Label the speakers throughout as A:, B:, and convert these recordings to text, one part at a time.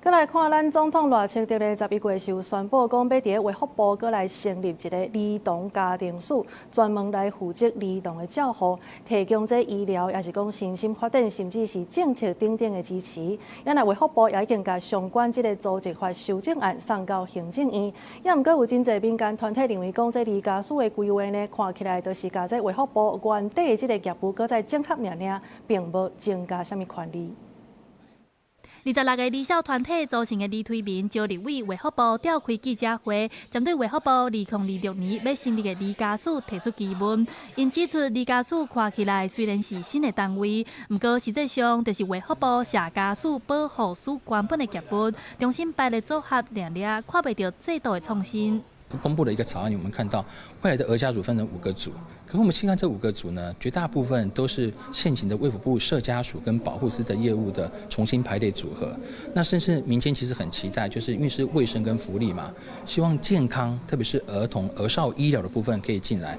A: 閣來看，咱總統賴清德咧11月時有宣布講，欲佇衛福部閣來成立一個兒童家庭署，專門來負責兒童的照護，提供這醫療，抑是講身心發展，甚至是政策等等的支持。啊若衛福部也已經共相關這個組織法修正案送到行政院。也毋過有真濟民間團體認為講，這兒家署的規劃呢，看起來就是共這衛福部原底的這個業務閣再整合爾爾，並無增加啥物權利。
B: 26個兒少團體組成的兒推民，招立委衛福部召開記者會，針對衛福部2026年欲成立的兒家署提出疑問。𪜶指出，兒家署看起來雖然是新的單位，毋過實際上就是衛福部社家署保護司原本的業務，重新排列組合，爾爾看袂著制度的創新。
C: 公布了一個草案，我們看到未來的兒家署分成五個組，可是我們細看這五個組呢，絕大部分都是現行的衛福部社家署跟保護司的業務的重新排列組合。那甚至民間其實很期待，就是因為是衛生跟福利嘛，希望健康，特別是兒童兒少醫療的部分可以進來。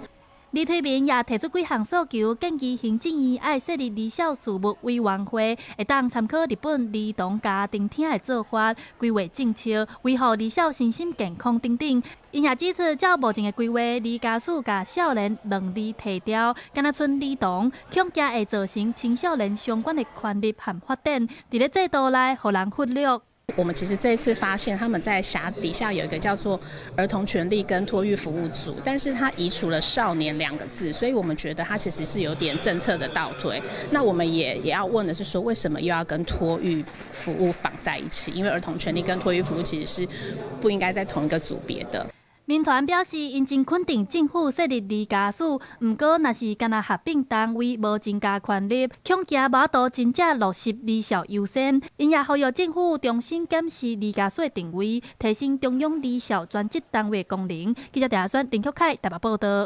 B: 兒推民也提出幾項訴求，建議行政院愛設立兒少事務委員會，會當參考日本兒童家庭廳的做法，規劃政策，維護兒少身心健康等等。𪜶也指出，照目前的規劃，兒家署共少年兩字提掉，敢若賰兒童，恐驚會造成青少年相關的權利和發展，佇咧制度內予人忽略。
D: 我們其實這一次發現，他們在轄底下有一個叫做兒童權利跟托育服務組，但是他移除了少年兩個字，所以我們覺得他其實是有點政策的倒退。那我們也要問的是說，為什麼又要跟托育服務綁在一起？因為兒童權利跟托育服務其實是不應該在同一個組別的。
B: 民團表示，𪜶真肯定政府設立兒家署，毋過若是干焦合併單位，無增加權力，恐驚無法度真正落實兒少優先。𪜶也呼籲政府重新檢視兒家署的定位，提升中央兒少專職單位功能。記者鄭亞選、林克凱台北報道。